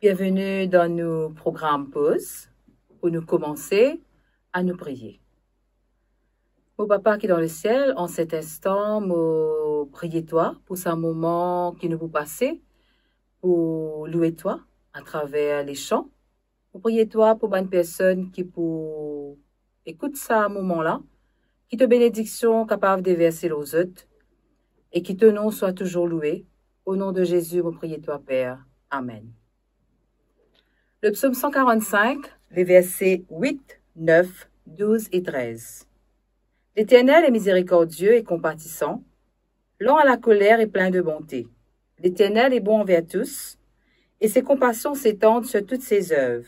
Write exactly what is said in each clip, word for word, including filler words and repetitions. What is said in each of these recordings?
Bienveni dan nou program Poz. Pou nou koumanse, anou priye. Mo Papa ki dan lesiel, an set instan, mo priye twa pou sa moman ki nou pou pase, pou loue twa atraver lesan. Mo priye twa pou bann personn ki pou ekout sa moman la, ki to benediksion kapav deverse lor zot, e ki to nom swa touzour loue. O nom de Zezi, mo priye twa, Per. Amen. Le psaume cent quarante-cinq, les versets huit, neuf, douze et treize. L'Éternel est miséricordieux et compatissant, lent à la colère et plein de bonté. L'Éternel est bon envers tous, et ses compassions s'étendent sur toutes ses œuvres.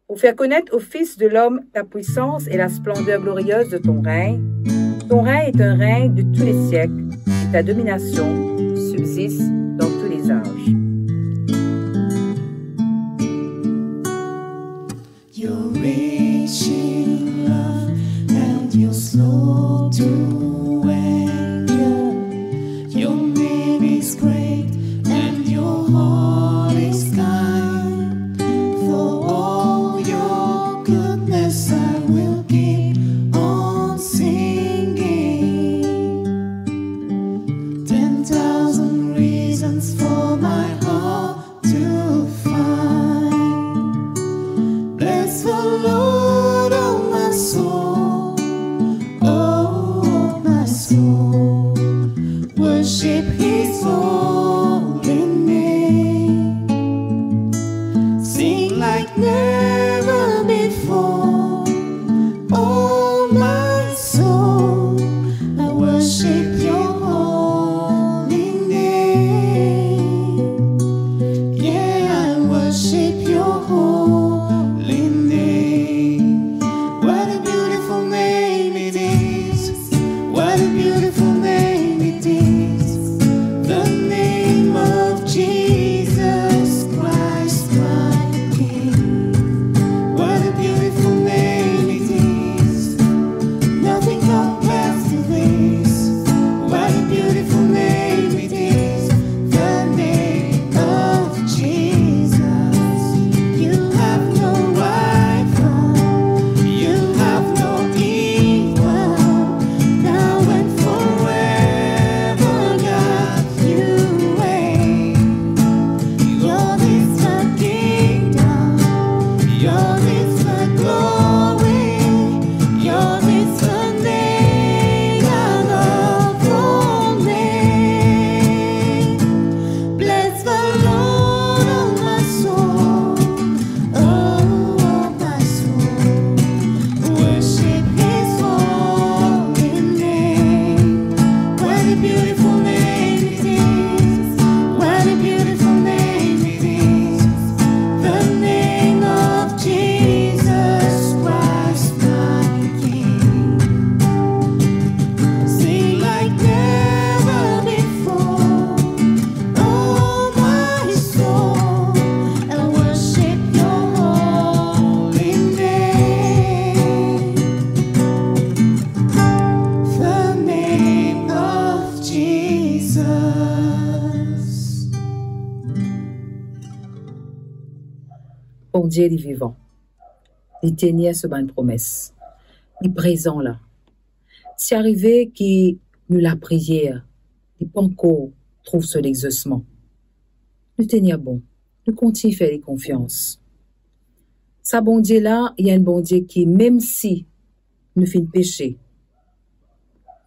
Pour faire connaître aux fils de l'homme ta puissance et la splendeur glorieuse de ton règne, ton règne est un règne de tous les siècles, et ta domination subsiste dans tous les âges. Your rich in love and you're slow to anger. Your name is great and your heart is kind. For all your goodness, I will keep on singing. Ten thousand reasons for my heart to find. Bless the Lord, oh my soul, oh my soul. Worship his holy name. Sing like never before. Oh my soul, I worship your holy name. Yeah, I worship your holy name. What a beautiful name it is. What a beautiful name it is. The name of Jesus Christ, my King. What a beautiful name it is. Nothing compares to this. What a beautiful name it is. The name of Jesus. You have no rival. You have no equal. Now and forever, God, you reign. Yours is the kingdom, yours is the glory, yours is the name above all names. Bless the Lord, oh my soul, oh my soul, worship his holy name. What a beautiful name it is. What a beautiful name it is. The name of Jesus Christ, my King. Sing like never before. Oh my soul, I worship your holy name. The name of Jesus. Bondie, li vivan. Li tenir so bann promes. Li prezan la. Si arive ki nou lapriyer, li pankor trouv so lexosman, nou tenir bon, nou kontign fer li konfians. Sa Bondie la, li enn Bondie ki, mem si nou finn pese,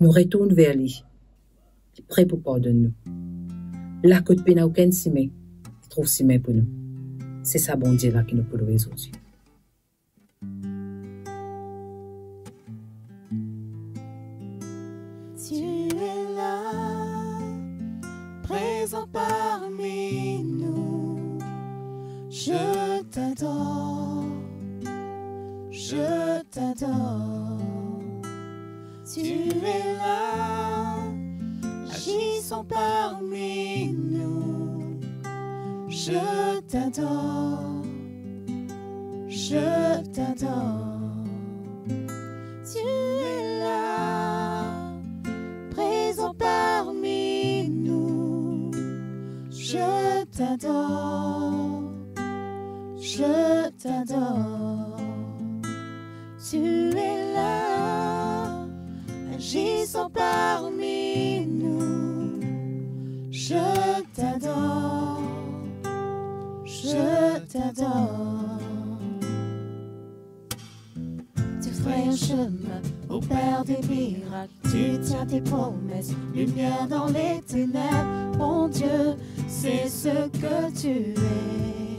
nou retourn ver li, li pre pou pardonn nou. La kot pena okenn sime, li trouv sime pou nou. Se sa Bondie la ki nou pou loue zordi. Tu es là, présent parmi nous. Je t'adore, je t'adore. Tu es là, agissant parmi nous. Je t'adore, je t'adore. Tu es là, présent parmi nous. Je t'adore, Agissant parmi nous, je t'adore, je t'adore. Tu feras un chemin, opère des miracles, tu tiens tes promesses, lumière dans les ténèbres, mon Dieu, c'est ce que tu es.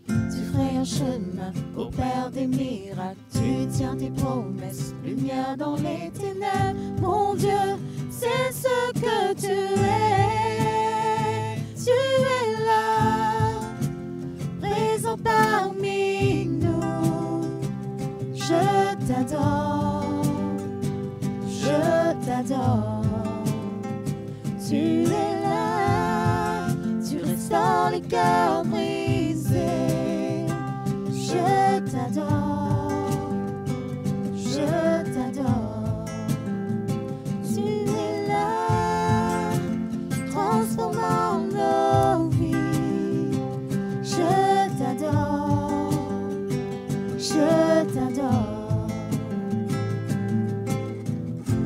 Tu feras un chemin, opère des miracles, tu tiens tes promesses, lumière dans les ténèbres, mon Dieu, c'est ce que tu es. Tu es là, présent parmi nous. Je t'adore, je t'adore. Tu es là, tu restaures les cœurs brisés. Je t'adore, je t'adore. Tu es là, transformant nos vies. Je t'adore, je t'adore.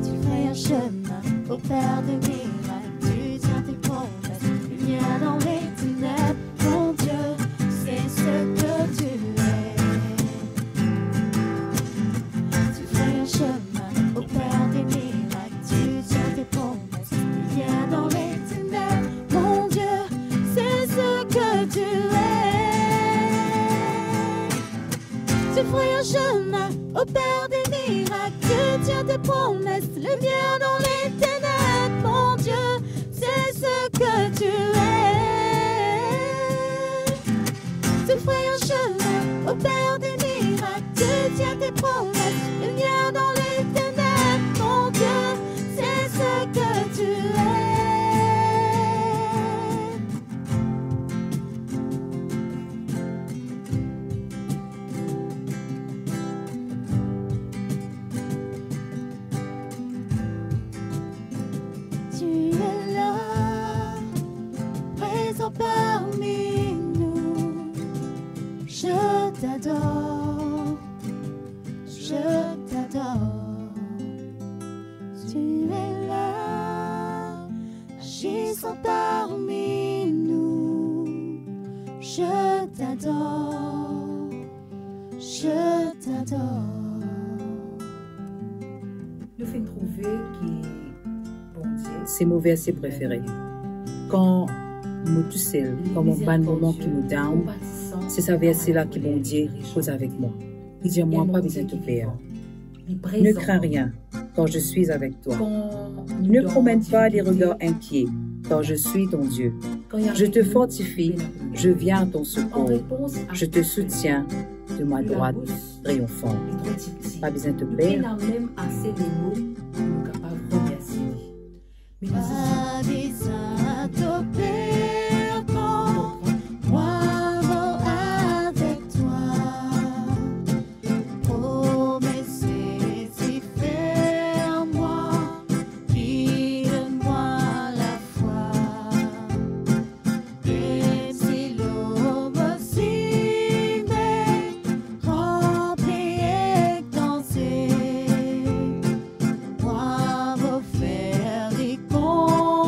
Tu fais un chemin, opère des miracles, tu tiens tes promesses, lumière dans les ténèbres, mon Dieu, c'est ce que tu es. Tu fais un chemin, opère des miracles, tu tiens tes promesses, lumière dans les ténèbres, mon Dieu, c'est ce que tu es. Tu fais un chemin, opère des miracles, tu tiens tes promesses, lumière dans les ténèbres, mon Dieu, c'est ce que tu es. Tu fais un chemin, opère des miracles, tu tiens tes promesses, lumière dans les ténèbres, mon Dieu, c'est ce que tu es. Tu es là, présent parmi nous. Je t'adore, je t'adore. Tu es là, agissant parmi nous. Je t'adore, je t'adore. Nou finn trouve ki Bondie... Se mo verse prefere. Kan mo tousel, kan mo bann moman ki mo down, se sa verse la ki Bondie koz avek mwa. Li dir mwa, pa bizin to per. Ne crains rien, car je suis avec toi. Ne promène pas les regards inquiets, car je suis ton Dieu. Je te fortifie, je viens à ton secours. Je te soutiens de ma droite triomphante. Pa bizin to per. Ena mem ase de mo pou nou kapav remersie li. Me nou... Pa bizin to per, kan mwa mo avek twa. Promes sezi fer mwa, ki donn mwa lafwa. Mem si lor mo simin ranpli ek danze, mwa mo fer li konfians.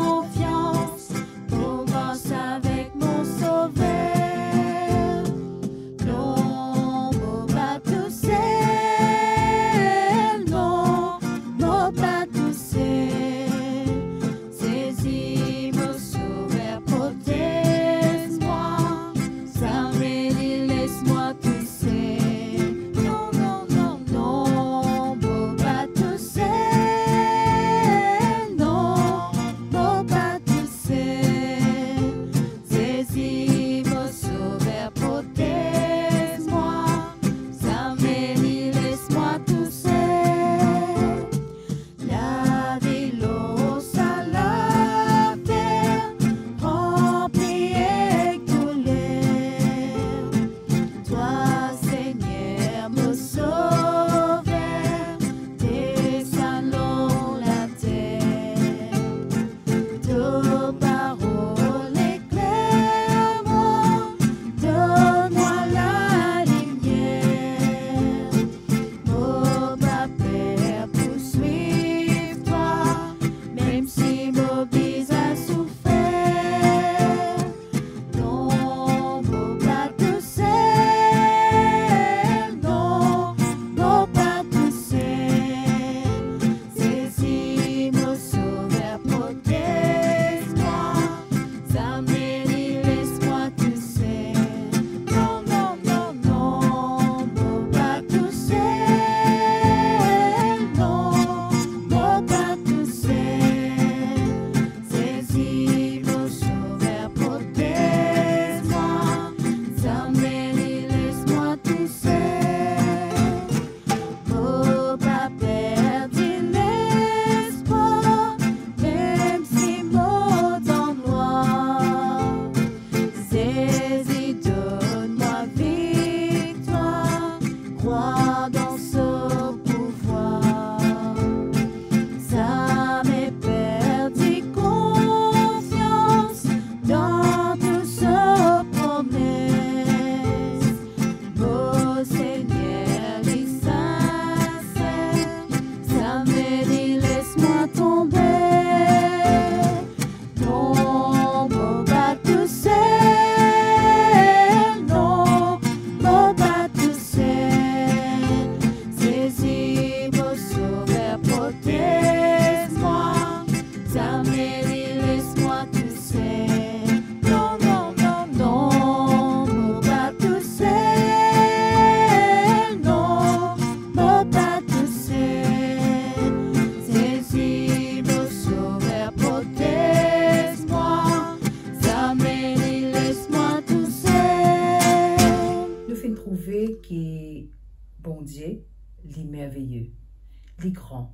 Li gran,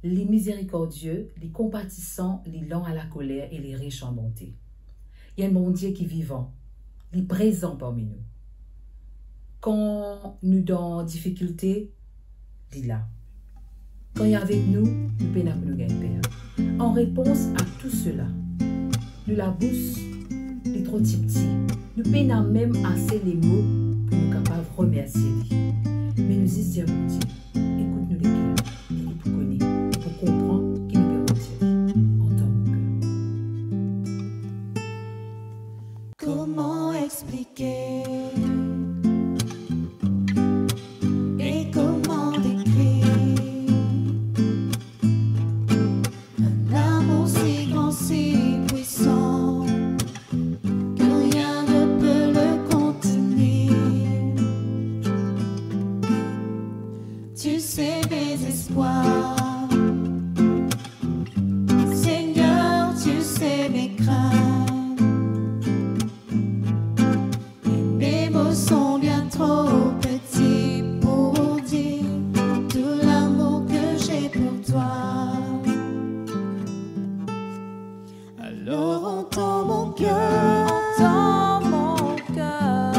li mizerikordie, li konpatisan, li lan a lakoler e li ris an bonte. Li enn Bondie ki vivan, li prezan parmi nou. Kan nou dan difikilte, li la. Kan li avek nou, nou pena pou nou gagn per. An repons a tou sela, nou labous li tro tipti, nou pena mem ase lemo pou nou kapav remersie li. Me nou zis dir Bondie, ekout nou leker, e li pou kone, li pou konpran ki nou pe remersie li. Antan nou ker. Comment expliquer et comment décrire un amour si grand, si puissant, que rien ne peut le contenir. Tu sais mes espoirs, Seigneur, tu sais mes craintes. Mes mots sont bien trop petits pour dire tout l'amour que j'ai pour toi. Alors entends mon cœur, entends mon cœur,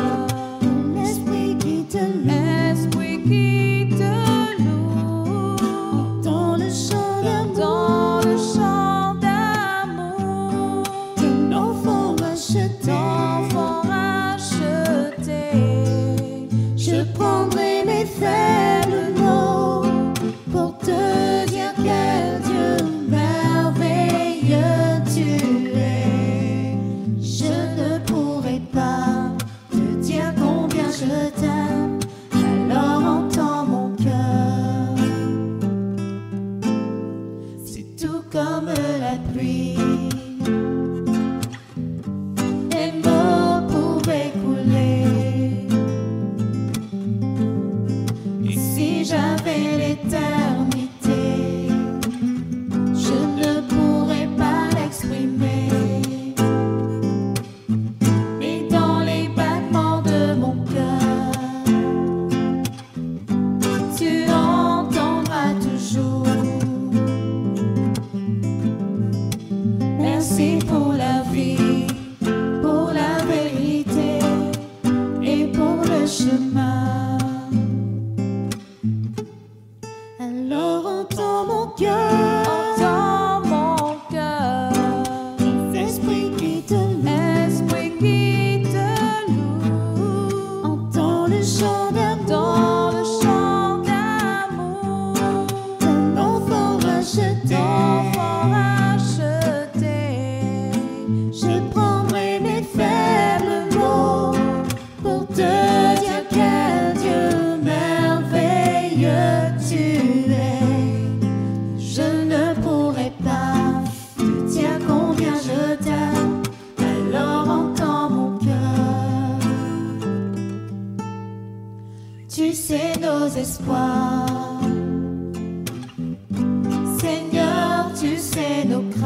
mon esprit qui te loue, esprit qui te loue, entends le chant d'amour, entends le chant d'amour d'un enfant racheté, d'enfant racheté. Je prendrai mes faibles mots pour te dire quel Dieu merveilleux tu es. Je ne pourrai pas te dire combien je t'aime, alors entends mon cœur. C'est tout comme la pluie, les mots pouvaient couler. Et si j'avais l'éternité, je ne pourrais pas l'exprimer. Mais dans les battements de mon cœur, tu entendras toujours. Merci pour la vie, pour la vérité et pour le chemin. Alors entends mon cœur, entends mon cœur, cet esprit qui te loue, esprit qui te loue, entends le chant d'amour, entends le chant d'amour d'un enfant racheté, d'enfant racheté. Je prendrai mes faibles mots pour te dire quel Dieu merveilleux tu es. Je ne pourrai pas te dire combien je t'aime, alors entends mon cœur. Tu sais nos espoirs, Seigneur, tu sais nos craintes.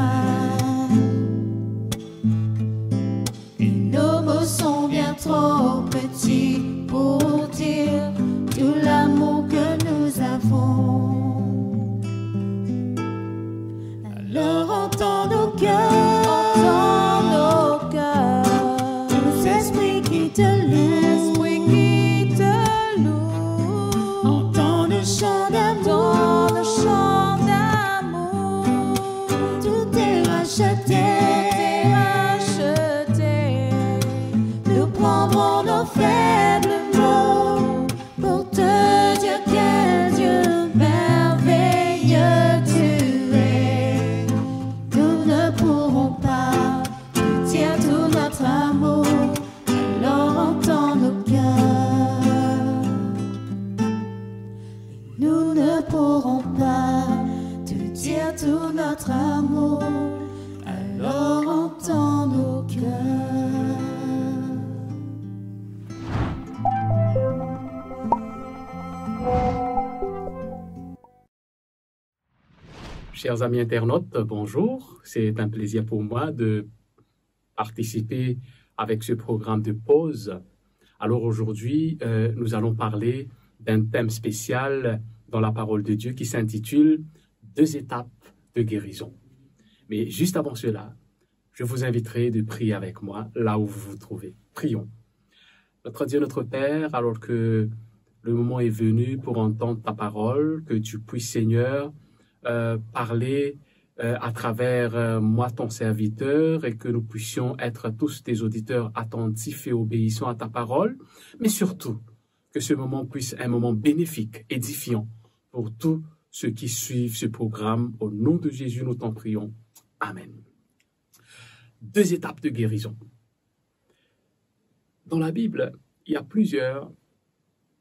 Et nos mots sont bien trop petits pour dire tout l'amour que nous avons. Alors entends nos cœurs, entends nos cœurs, tout esprit qui te loue, esprit qui te loue, entends le chant d'amour, entends le chant d'amour. Tout est racheté, tout est racheté. Nous prendrons nos faibles mots pour te dire quel Dieu merveilleux tu es. Nous ne pourrons pas te dire tout notre amour, alors entends nos cœurs. Nous ne pourrons pas te dire tout notre amour, alors entends nos cœurs. Chers amis internautes, bonjour. C'est un plaisir pour moi de participer avec ce programme de pause. Alors aujourd'hui, euh, nous allons parler d'un thème spécial, dans la parole de Dieu qui s'intitule Deux étapes de guérison. Mais juste avant cela, je vous inviterai de prier avec moi là où vous vous trouvez. Prions. Notre Dieu, notre Père, alors que le moment est venu pour entendre ta parole, que tu puisses, Seigneur, euh, parler euh, à travers euh, moi, ton serviteur, et que nous puissions être tous des auditeurs attentifs et obéissants à ta parole, mais surtout que ce moment puisse un moment bénéfique, édifiant pour tous ceux qui suivent ce programme. Au nom de Jésus, nous t'en prions. Amen. Deux étapes de guérison. Dans la Bible, il y a plusieurs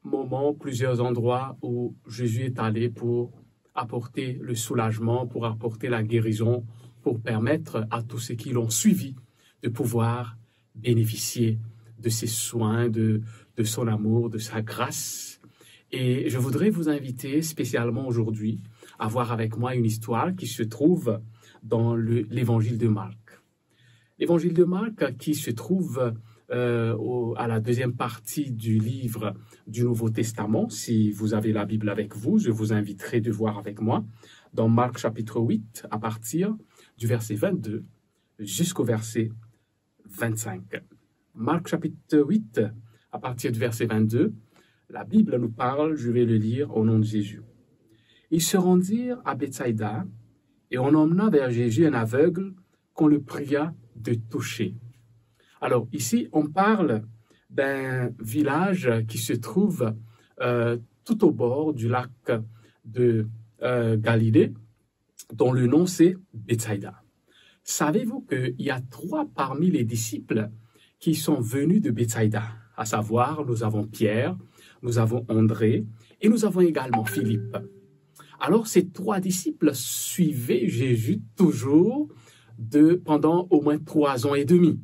moments, plusieurs endroits où Jésus est allé pour apporter le soulagement, pour apporter la guérison, pour permettre à tous ceux qui l'ont suivi de pouvoir bénéficier de ses soins, de, de son amour, de sa grâce. Et je voudrais vous inviter spécialement aujourd'hui à voir avec moi une histoire qui se trouve dans le- l'évangile de Marc. L'évangile de Marc qui se trouve euh, au- à la deuxième partie du livre du Nouveau Testament. Si vous avez la Bible avec vous, je vous inviterai de voir avec moi dans Marc chapitre huit, à partir du verset vingt-deux jusqu'au verset vingt-cinq. Marc chapitre huit, à partir du verset vingt-deux, la Bible nous parle, je vais le lire au nom de Jésus. Ils se rendirent à Bethsaïda et on emmena vers Jésus un aveugle qu'on le pria de toucher. Alors ici, on parle d'un village qui se trouve euh, tout au bord du lac de euh, Galilée, dont le nom c'est Bethsaïda. Savez-vous qu'il y a trois parmi les disciples qui sont venus de Bethsaïda, à savoir, nous avons Pierre, nous avons André et nous avons également Philippe. Alors, ces trois disciples suivaient Jésus toujours de, pendant au moins trois ans et demi.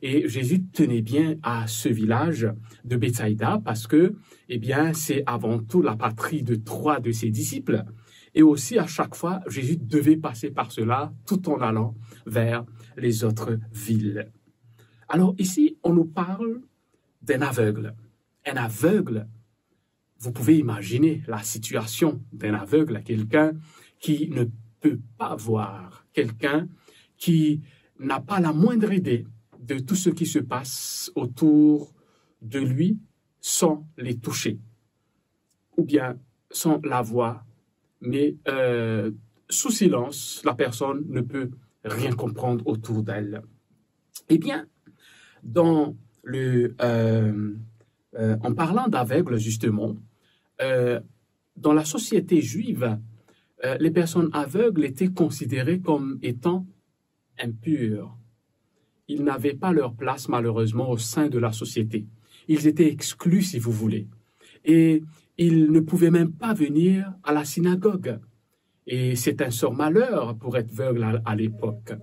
Et Jésus tenait bien à ce village de Bethsaïda parce que, eh bien, c'est avant tout la patrie de trois de ses disciples. Et aussi, à chaque fois, Jésus devait passer par cela tout en allant vers les autres villes. Alors ici, on nous parle d'un aveugle. Un aveugle, vous pouvez imaginer la situation d'un aveugle, quelqu'un qui ne peut pas voir, quelqu'un qui n'a pas la moindre idée de tout ce qui se passe autour de lui sans les toucher, ou bien sans la voir, mais euh, sous silence, la personne ne peut rien comprendre autour d'elle. Eh bien, dans le, euh, euh, en parlant d'aveugle, justement, euh, dans la société juive, euh, les personnes aveugles étaient considérées comme étant impures. Ils n'avaient pas leur place, malheureusement, au sein de la société. Ils étaient exclus, si vous voulez. Et ils ne pouvaient même pas venir à la synagogue. Et c'est un sort malheur pour être aveugle à, à l'époque.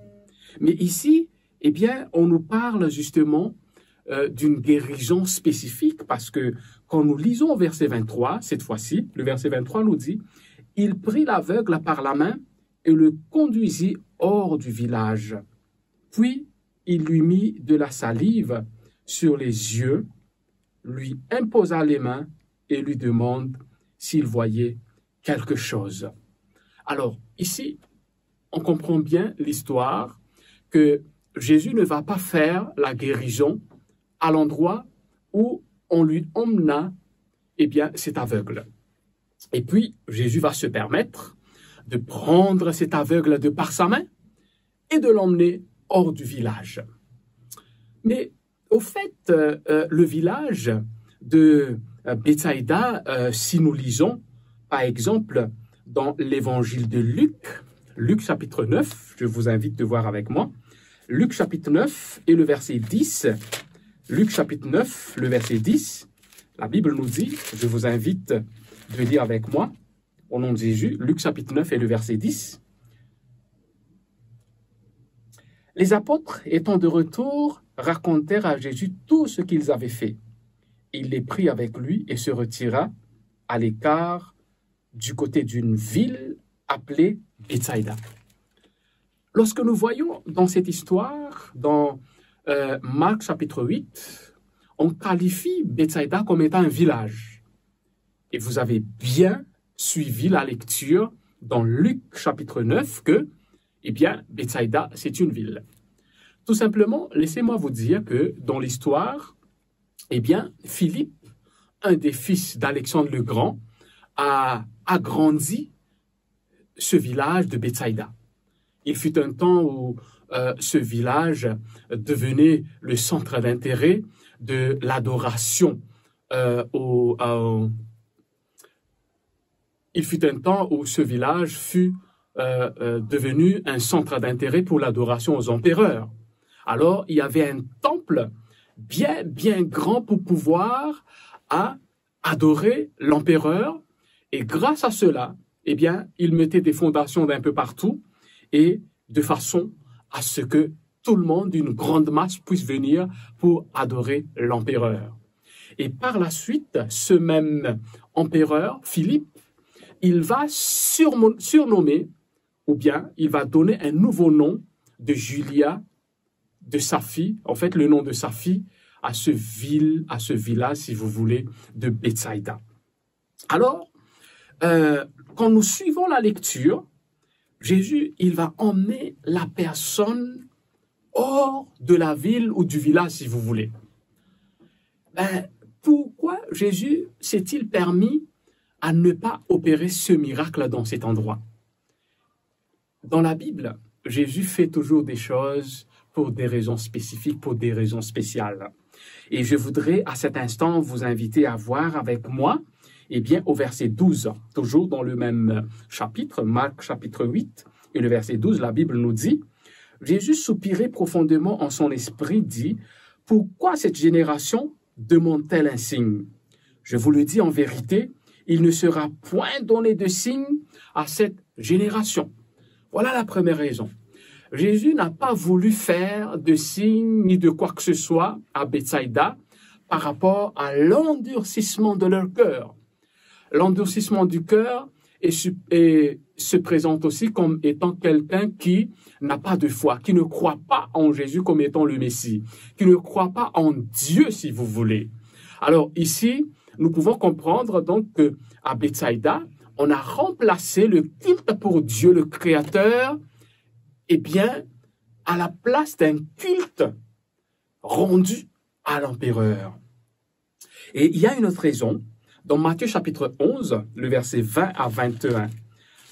Mais ici, eh bien, on nous parle justement euh, d'une guérison spécifique, parce que quand nous lisons au verset vingt-trois, cette fois-ci, le verset vingt-trois nous dit, il prit l'aveugle par la main et le conduisit hors du village. Puis il lui mit de la salive sur les yeux, lui imposa les mains et lui demande s'il voyait quelque chose. Alors, ici, on comprend bien l'histoire que Jésus ne va pas faire la guérison à l'endroit où on lui emmena, eh bien, cet aveugle. Et puis, Jésus va se permettre de prendre cet aveugle de par sa main et de l'emmener hors du village. Mais au fait, euh, euh, le village de euh, Bethsaïda, euh, si nous lisons, par exemple, dans l'évangile de Luc, Luc chapitre neuf, je vous invite de voir avec moi, Luc chapitre neuf et le verset dix, Luc chapitre neuf, le verset dix, la Bible nous dit, je vous invite de lire avec moi, au nom de Jésus, Luc chapitre neuf et le verset dix. Les apôtres, étant de retour, racontèrent à Jésus tout ce qu'ils avaient fait. Il les prit avec lui et se retira à l'écart du côté d'une ville appelée Bethsaïda. Lorsque nous voyons dans cette histoire, dans euh, Marc chapitre huit, on qualifie Bethsaïda comme étant un village. Et vous avez bien suivi la lecture dans Luc chapitre neuf que, eh bien, Bethsaïda, c'est une ville. Tout simplement, laissez-moi vous dire que dans l'histoire, eh bien, Philippe, un des fils d'Alexandre le Grand, a agrandi ce village de Bethsaïda. Il fut un temps où euh, ce village devenait le centre d'intérêt de l'adoration euh, au, au- Il fut un temps où ce village fut euh, euh, devenu un centre d'intérêt pour l'adoration aux empereurs. Alors, il y avait un temple bien, bien grand pour pouvoir à adorer l'empereur. Et grâce à cela, eh bien, il mettait des fondations d'un peu partout et de façon à ce que tout le monde, une grande masse, puisse venir pour adorer l'empereur. Et par la suite, ce même empereur, Philippe, il va surmo- surnommer, ou bien il va donner un nouveau nom de Julia, de sa fille, en fait le nom de sa fille, à ce ville, à ce village, si vous voulez, de Bethsaïda. Alors, euh, quand nous suivons la lecture, Jésus, il va emmener la personne hors de la ville ou du village, si vous voulez. Ben, pourquoi Jésus s'est-il permis à ne pas opérer ce miracle dans cet endroit ? Dans la Bible, Jésus fait toujours des choses pour des raisons spécifiques, pour des raisons spéciales. Et je voudrais à cet instant vous inviter à voir avec moi, eh bien, au verset douze, toujours dans le même chapitre, Marc chapitre huit et le verset douze, la Bible nous dit, Jésus soupirait profondément en son esprit, dit, pourquoi cette génération demande-t-elle un signe ? Je vous le dis en vérité, il ne sera point donné de signe à cette génération. Voilà la première raison. Jésus n'a pas voulu faire de signe ni de quoi que ce soit à Bethsaïda par rapport à l'endurcissement de leur cœur. L'endurcissement du cœur est su- et se présente aussi comme étant quelqu'un qui n'a pas de foi, qui ne croit pas en Jésus comme étant le Messie, qui ne croit pas en Dieu, si vous voulez. Alors ici, nous pouvons comprendre donc que à Bethsaïda, on a remplacé le culte pour Dieu, le Créateur, eh bien, à la place d'un culte rendu à l'empereur. Et il y a une autre raison. Dans Matthieu chapitre onze, le verset vingt à vingt et un.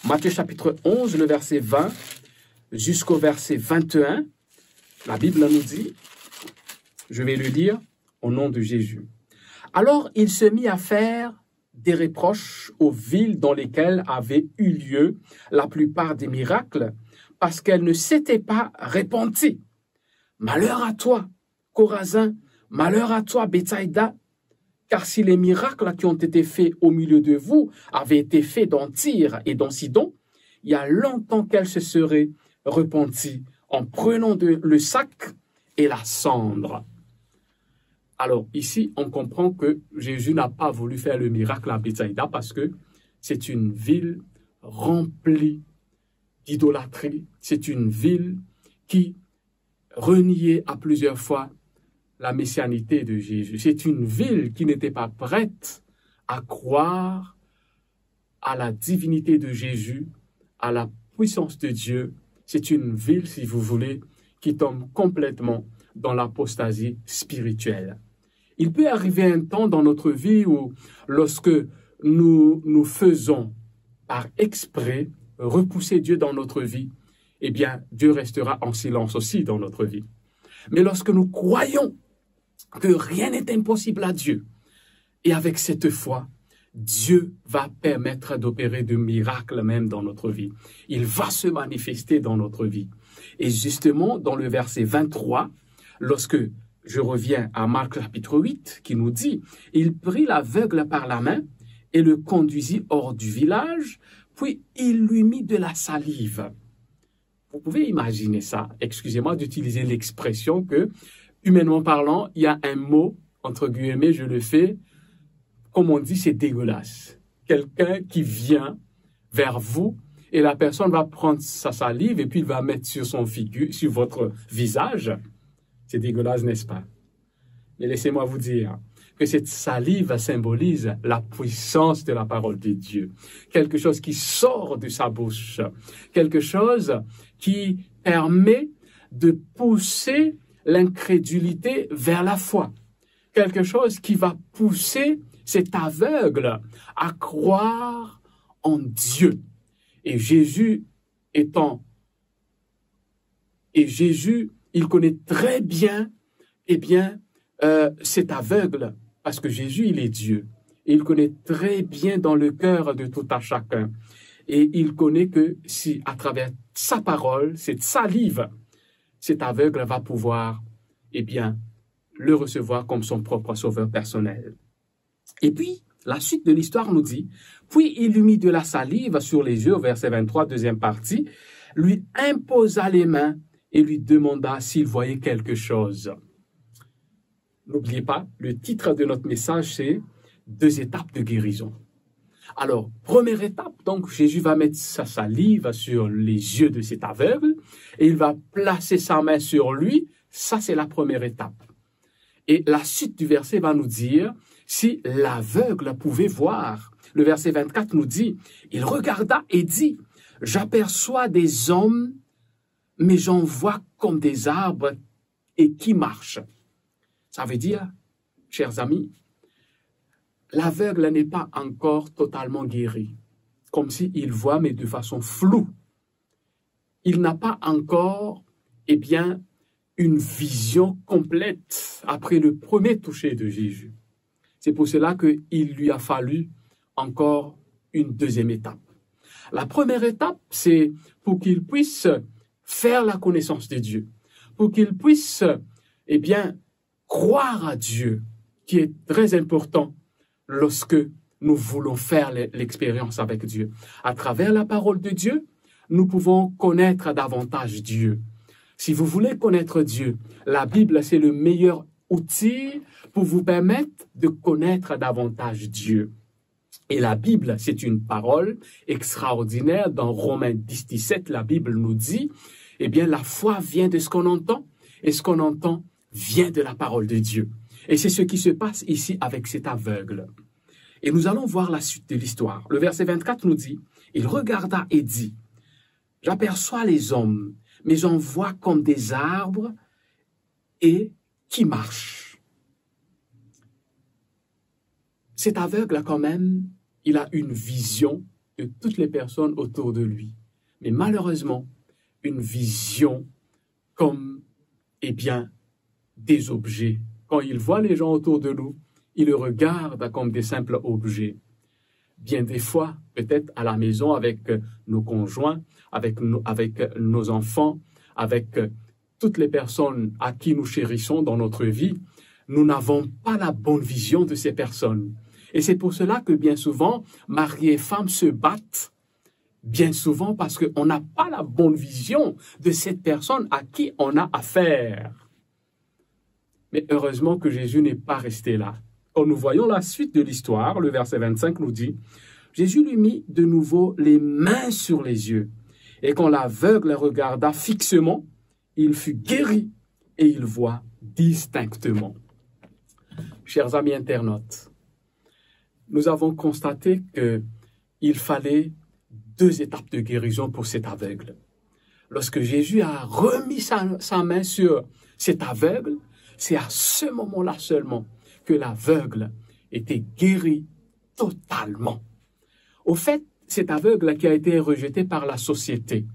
Matthieu chapitre onze, le verset vingt jusqu'au verset vingt et un, la Bible nous dit, je vais le lire au nom de Jésus. Alors il se mit à faire des reproches aux villes dans lesquelles avaient eu lieu la plupart des miracles, parce qu'elles ne s'étaient pas repenties. Malheur à toi, Corazin, malheur à toi, Bethsaïda, car si les miracles qui ont été faits au milieu de vous avaient été faits dans Tyr et dans Sidon, il y a longtemps qu'elles se seraient repenties en prenant de, le sac et la cendre. Alors ici, on comprend que Jésus n'a pas voulu faire le miracle à Bethsaïda parce que c'est une ville remplie d'idolâtrie, c'est une ville qui reniait à plusieurs fois la messianité de Jésus. C'est une ville qui n'était pas prête à croire à la divinité de Jésus, à la puissance de Dieu. C'est une ville, si vous voulez, qui tombe complètement dans l'apostasie spirituelle. Il peut arriver un temps dans notre vie où, lorsque nous nous faisons par exprès repousser Dieu dans notre vie, eh bien, Dieu restera en silence aussi dans notre vie. Mais lorsque nous croyons que rien n'est impossible à Dieu, et avec cette foi, Dieu va permettre d'opérer de miracles même dans notre vie. Il va se manifester dans notre vie. Et justement, dans le verset vingt-trois, lorsque je reviens à Marc chapitre huit, qui nous dit, il prit l'aveugle par la main et le conduisit hors du village, puis il lui mit de la salive. Vous pouvez imaginer ça. Excusez-moi d'utiliser l'expression que, humainement parlant, il y a un mot, entre guillemets, je le fais, comme on dit, c'est dégueulasse. Quelqu'un qui vient vers vous et la personne va prendre sa salive et puis il va mettre sur son figure, sur votre visage. C'est dégueulasse, n'est-ce pas ? Mais laissez-moi vous dire que cette salive symbolise la puissance de la parole de Dieu. Quelque chose qui sort de sa bouche. Quelque chose qui permet de pousser l'incrédulité vers la foi. Quelque chose qui va pousser cet aveugle à croire en Dieu. Et Jésus étant, et Jésus, il connaît très bien, eh bien, euh, cet aveugle, parce que Jésus, il est Dieu. Et il connaît très bien dans le cœur de tout à chacun. Et il connaît que si, à travers sa parole, cette salive, cet aveugle va pouvoir, eh bien, le recevoir comme son propre sauveur personnel. Et puis, la suite de l'histoire nous dit, puis il lui mit de la salive sur les yeux, au verset vingt-trois, deuxième partie, lui imposa les mains et lui demanda s'il voyait quelque chose. N'oubliez pas, le titre de notre message, c'est deux étapes de guérison. Alors, première étape, donc Jésus va mettre sa salive sur les yeux de cet aveugle et il va placer sa main sur lui. Ça, c'est la première étape. Et la suite du verset va nous dire si l'aveugle pouvait voir. Le verset vingt-quatre nous dit, il regarda et dit, j'aperçois des hommes, mais j'en vois comme des arbres et qui marchent. Ça veut dire, chers amis, l'aveugle n'est pas encore totalement guéri, comme si il voit, mais de façon floue. Il n'a pas encore, eh bien, une vision complète après le premier toucher de Jésus. C'est pour cela qu'il lui a fallu encore une deuxième étape. La première étape, c'est pour qu'il puisse faire la connaissance de Dieu, pour qu'il puisse, eh bien, croire à Dieu, qui est très important lorsque nous voulons faire le- l'expérience avec Dieu. À travers la parole de Dieu, nous pouvons connaître davantage Dieu. Si vous voulez connaître Dieu, la Bible, c'est le meilleur outil pour vous permettre de connaître davantage Dieu. Et la Bible, c'est une parole extraordinaire. Dans Romains dix, dix-sept, la Bible nous dit, eh bien, la foi vient de ce qu'on entend, et ce qu'on entend vient de la parole de Dieu. Et c'est ce qui se passe ici avec cet aveugle. Et nous allons voir la suite de l'histoire. Le verset vingt-quatre nous dit, il regarda et dit, j'aperçois les hommes, mais j'en vois comme des arbres et qui marchent. Cet aveugle-là, quand même, il a une vision de toutes les personnes autour de lui. Mais malheureusement, une vision comme, eh bien, des objets. Quand il voit les gens autour de nous, il les regarde comme des simples objets. Bien des fois, peut-être à la maison avec, euh, nos conjoints, avec nos, avec, euh, nos enfants, avec, euh, toutes les personnes à qui nous chérissons dans notre vie, nous n'avons pas la bonne vision de ces personnes. Et c'est pour cela que bien souvent, mari et femme se battent, bien souvent parce qu'on n'a pas la bonne vision de cette personne à qui on a affaire. Mais heureusement que Jésus n'est pas resté là. Quand nous voyons la suite de l'histoire, le verset vingt-cinq nous dit, Jésus lui mit de nouveau les mains sur les yeux. Et quand l'aveugle regarda fixement, il fut guéri et il voit distinctement. Chers amis internautes, nous avons constaté que il fallait deux étapes de guérison pour cet aveugle. Lorsque Jésus a remis sa, sa main sur cet aveugle, c'est à ce moment-là seulement que l'aveugle était guéri totalement. Au fait, cet aveugle qui a été rejeté par la société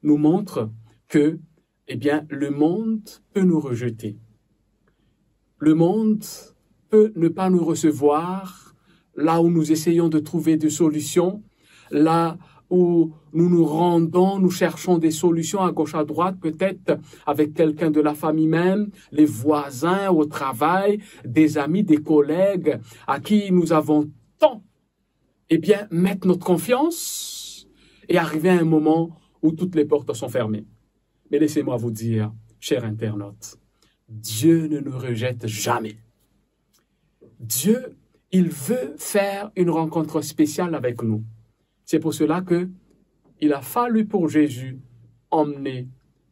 nous montre que, eh bien, le monde peut nous rejeter. Le monde peut ne pas nous recevoir là où nous essayons de trouver des solutions, là où nous nous rendons, nous cherchons des solutions à gauche, à droite, peut-être avec quelqu'un de la famille même, les voisins au travail, des amis, des collègues à qui nous avons tant, eh bien, mettre notre confiance et arriver à un moment où toutes les portes sont fermées. Mais laissez-moi vous dire, chers internautes, Dieu ne nous rejette jamais. Dieu, il veut faire une rencontre spéciale avec nous. C'est pour cela que il a fallu pour Jésus emmener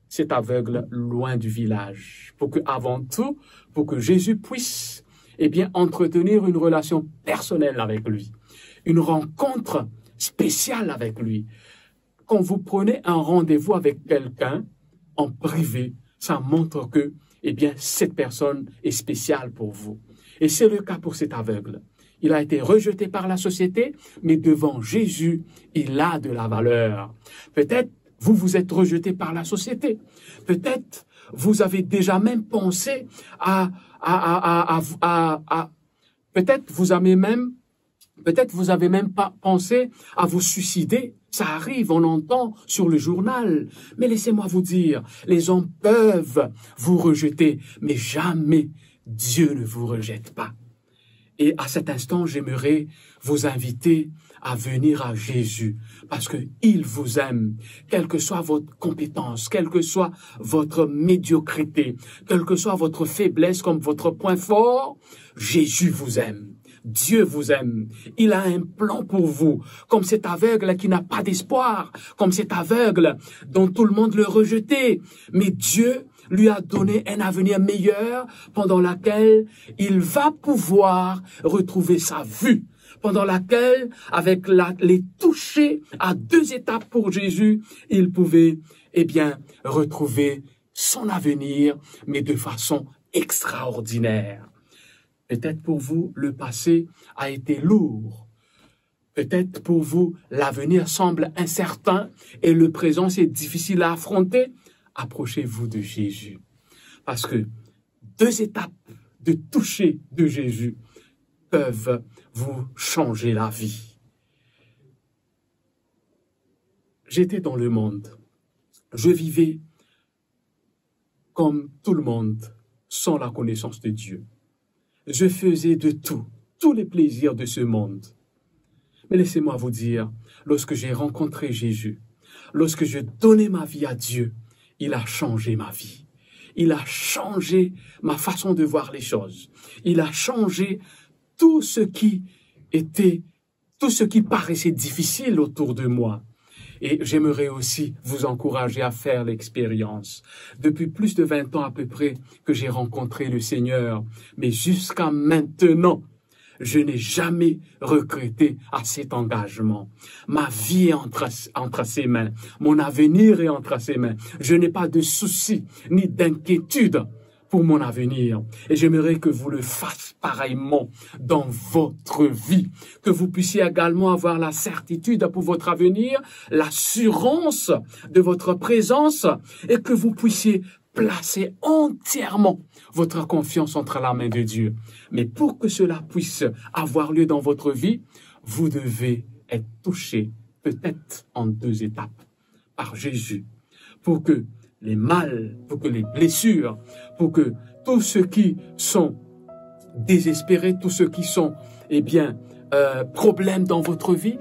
cet aveugle loin du village, pour que, avant tout, pour que Jésus puisse, eh bien, entretenir une relation personnelle avec lui, une rencontre spéciale avec lui. Quand vous prenez un rendez-vous avec quelqu'un en privé, ça montre que, eh bien, cette personne est spéciale pour vous. Et c'est le cas pour cet aveugle. Il a été rejeté par la société, mais devant Jésus, il a de la valeur. Peut-être vous vous êtes rejeté par la société. Peut-être vous avez déjà même pensé à, à, à, à, à, à, à- peut-être vous avez même, peut-être vous avez même pas pensé à vous suicider. Ça arrive, on entend sur le journal. Mais laissez-moi vous dire, les hommes peuvent vous rejeter, mais jamais Dieu ne vous rejette pas. Et à cet instant, j'aimerais vous inviter à venir à Jésus, parce que il vous aime. Quelle que soit votre compétence, quelle que soit votre médiocrité, quelle que soit votre faiblesse comme votre point fort, Jésus vous aime. Dieu vous aime. Il a un plan pour vous. Comme cet aveugle qui n'a pas d'espoir, comme cet aveugle dont tout le monde le rejetait. Mais Dieu lui a donné un avenir meilleur pendant laquelle il va pouvoir retrouver sa vue, pendant laquelle, avec la, les touchés à deux étapes pour Jésus, il pouvait, eh bien, retrouver son avenir, mais de façon extraordinaire. Peut-être pour vous, le passé a été lourd. Peut-être pour vous, l'avenir semble incertain et le présent, c'est difficile à affronter. Approchez-vous de Jésus. Parce que deux étapes de toucher de Jésus peuvent vous changer la vie. J'étais dans le monde. Je vivais comme tout le monde, sans la connaissance de Dieu. Je faisais de tout, tous les plaisirs de ce monde. Mais laissez-moi vous dire, lorsque j'ai rencontré Jésus, lorsque je donnais ma vie à Dieu, il a changé ma vie. Il a changé ma façon de voir les choses. Il a changé tout ce qui était, tout ce qui paraissait difficile autour de moi. Et j'aimerais aussi vous encourager à faire l'expérience. Depuis plus de vingt ans à peu près que j'ai rencontré le Seigneur, mais jusqu'à maintenant, je n'ai jamais regretté à cet engagement. Ma vie est entre, entre ses mains. Mon avenir est entre ses mains. Je n'ai pas de soucis ni d'inquiétude pour mon avenir. Et j'aimerais que vous le fassiez pareillement dans votre vie. Que vous puissiez également avoir la certitude pour votre avenir, l'assurance de votre présence, et que vous puissiez placer entièrement votre confiance entre la main de Dieu. Mais pour que cela puisse avoir lieu dans votre vie, vous devez être touché, peut-être en deux étapes, par Jésus, pour que les mal, pour que les blessures, pour que tous ceux qui sont désespérés, tous ceux qui sont, eh bien, euh, problèmes dans votre vie,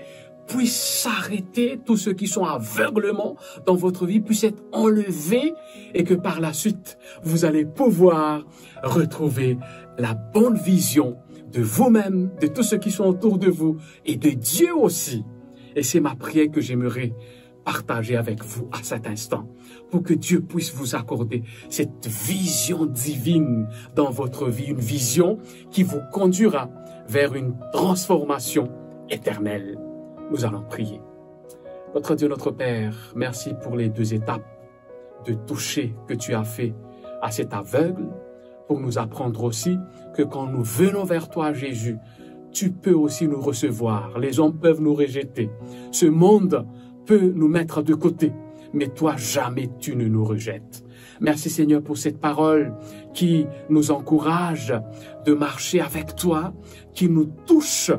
puissent s'arrêter, tous ceux qui sont aveuglement dans votre vie puissent être enlevés, et que par la suite, vous allez pouvoir retrouver la bonne vision de vous-même, de tous ceux qui sont autour de vous et de Dieu aussi. Et c'est ma prière que j'aimerais partager avec vous à cet instant, pour que Dieu puisse vous accorder cette vision divine dans votre vie, une vision qui vous conduira vers une transformation éternelle. Nous allons prier. Notre Dieu, notre Père, merci pour les deux étapes de toucher que tu as fait à cet aveugle, pour nous apprendre aussi que quand nous venons vers toi, Jésus, tu peux aussi nous recevoir. Les hommes peuvent nous rejeter. Ce monde peut nous mettre de côté, mais toi, jamais tu ne nous rejettes. Merci Seigneur pour cette parole qui nous encourage de marcher avec toi, qui nous touche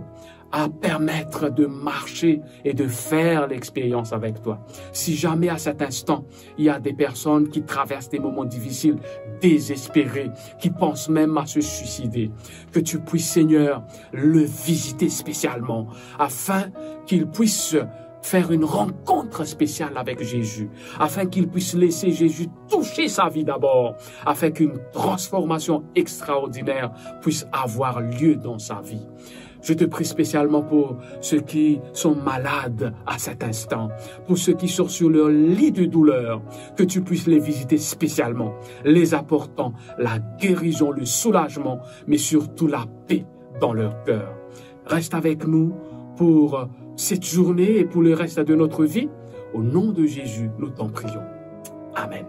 à permettre de marcher et de faire l'expérience avec toi. Si jamais à cet instant, il y a des personnes qui traversent des moments difficiles, désespérées, qui pensent même à se suicider, que tu puisses, Seigneur, le visiter spécialement, afin qu'il puisse faire une rencontre spéciale avec Jésus, afin qu'il puisse laisser Jésus toucher sa vie d'abord, afin qu'une transformation extraordinaire puisse avoir lieu dans sa vie. Je te prie spécialement pour ceux qui sont malades à cet instant, pour ceux qui sont sur leur lit de douleur, que tu puisses les visiter spécialement, les apportant la guérison, le soulagement, mais surtout la paix dans leur cœur. Reste avec nous pour cette journée et pour le reste de notre vie. Au nom de Jésus, nous t'en prions. Amen.